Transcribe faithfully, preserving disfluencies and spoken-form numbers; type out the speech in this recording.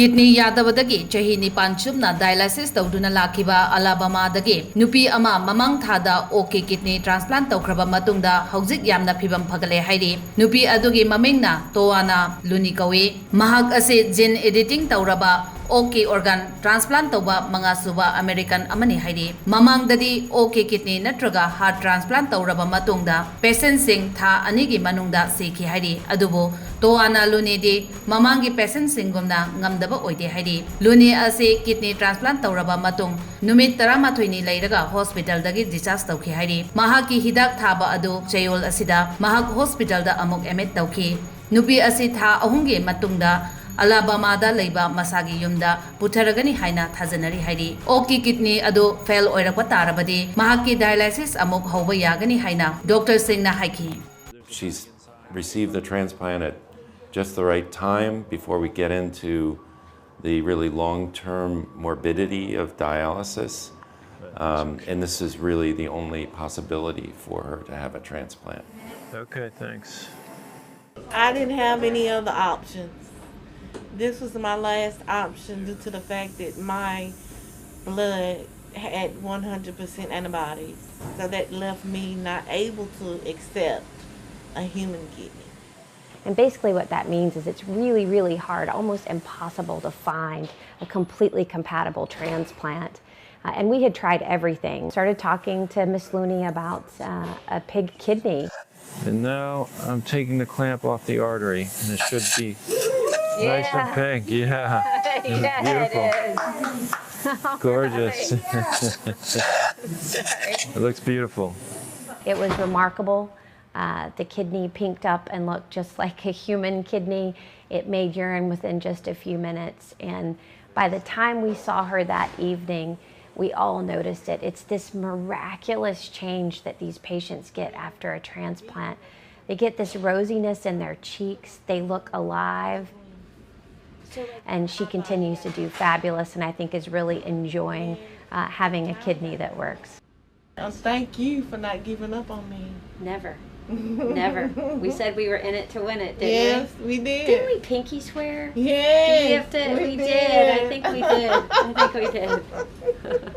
Kidney ꯌꯥꯗꯕꯗꯒꯤ ꯆꯍꯤ ꯅꯤꯄꯥꯟ ꯆꯨꯞꯅ dialysis ꯇꯧꯗꯨꯅ ꯂꯥꯛꯈꯤꯕ ꯑꯂꯥꯕꯥꯃꯥꯗꯒꯤ ꯅꯨꯄꯤ ꯑꯃ ꯃꯃꯥꯡ ꯊꯥꯗ ꯑꯣꯛꯀꯤ kidney transplant ꯇꯧꯈ꯭ꯔꯕ ꯃꯇꯨꯡꯗ ꯍꯧꯖꯤꯛ ꯌꯥꯝꯅ ꯐꯤꯕꯝ ꯐꯒꯠꯂꯦ ꯍꯥꯏꯔꯤ꯫ ꯅꯨꯄꯤ ꯑꯗꯨꯒꯤ ꯃꯃꯤꯡꯅ ꯇꯣꯋꯥꯅꯥ ꯂꯨꯅꯤ ꯀꯧꯏ꯫ ꯃꯍꯥꯛ ꯑꯁꯤ gene editing ꯇꯧꯔꯕ ꯑꯣꯛꯀꯤ organ transplant ꯇꯧꯕ ꯃꯉꯥꯁꯨꯕ American ꯑꯃꯅꯤ ꯍꯥꯏꯔꯤ꯫ ꯃꯃꯥꯡꯗꯗꯤ ꯑꯣꯛꯀꯤ kidney ꯅꯠꯇ꯭ꯔꯒ heart transplant ꯇꯧꯔꯕ ꯃꯇꯨꯡꯗ patientꯁꯤꯡ ꯊꯥ ꯑꯅꯤꯒꯤ ꯃꯅꯨꯡꯗ ꯁꯤꯈꯤ ꯍꯥꯏꯔꯤ꯫ ꯑꯗꯨꯕꯨ ꯇꯣꯋꯥꯅꯥ ꯂꯨꯅꯤꯗꯤ ꯃꯃꯥꯡꯒꯤ patientꯁꯤꯡꯒꯨꯝꯅ ꯉꯝꯗꯕ ꯑꯣꯏꯗꯦ ꯍꯥꯏꯔꯤ꯫ ꯂꯨꯅꯤ ꯑꯁꯤ kidney transplant ꯇꯧꯔꯕ ꯃꯇꯨꯡ ꯅꯨꯃꯤꯠ ꯇꯔꯥꯃꯥꯊꯣꯏꯅꯤ ꯂꯩꯔꯒ hospitalꯗꯒꯤ discharge ꯇꯧꯈꯤ ꯍꯥꯏꯔꯤ꯫ ꯃꯍꯥꯛꯀꯤ ꯍꯤꯗꯥꯛ ꯊꯥꯕ ꯑꯗꯨ ꯆꯌꯣꯜ ꯑꯁꯤꯗ ꯃꯍꯥꯛ hospitalꯗ ꯑꯃꯨꯛ admit ꯇꯧꯈꯤ꯫ ꯅꯨꯄꯤ ꯑꯁꯤ ꯊꯥ ꯑꯍꯨꯝꯒꯤ ꯃꯇꯨꯡꯗ ꯑꯂꯥꯕꯥꯃꯥꯗ ꯂꯩꯕ ꯃꯁꯥꯒꯤ ꯌꯨꯝꯗ ꯄꯨꯊꯔꯒꯅꯤ ꯍꯥꯏꯅ ꯊꯥꯖꯅꯔꯤ ꯍꯥꯏꯔꯤ꯫ ꯑꯣꯛꯀꯤ kidney ꯑꯗꯨ fail ꯑꯣꯏꯔꯛꯄ ꯇꯥꯔꯕꯗꯤ ꯃꯍꯥꯛꯀꯤ dialysis ꯑꯃꯨꯛ ꯍꯧꯕ ꯌꯥꯒꯅꯤ ꯍꯥꯏꯅ doctorꯁꯤꯡꯅ ꯍꯥꯏꯈꯤ꯫ She's received the transplant at just the right time before we get into the really long-term morbidity of dialysis. Um, and this is really the only possibility for her to have a transplant. Okay, thanks. I didn't have any other options. This was my last option due to the fact that my blood had one hundred percent antibodies. So that left me not able to accept a human kidney. And basically, what that means is it's really, really hard, almost impossible to find a completely compatible transplant. Uh, and we had tried everything. Started talking to Miss Looney about uh, a pig kidney. And now I'm taking the clamp off the artery, and it should be nice and pink. Yeah. Yeah, Beautiful. it is. Gorgeous. It looks beautiful. It was remarkable. Uh, the kidney pinked up and looked just like a human kidney. It made urine within just a few minutes. And by the time we saw her that evening, we all noticed it. It's this miraculous change that these patients get after a transplant. They get this rosiness in their cheeks, they look alive. And she continues to do fabulous, and I think is really enjoying uh, having a kidney that works. And thank you for not giving up on me. Never. Never. We said we were in it to win it, didn't Yes, we? We did. Didn't we pinky swear? Yes. Did we have to? We did. I think we did.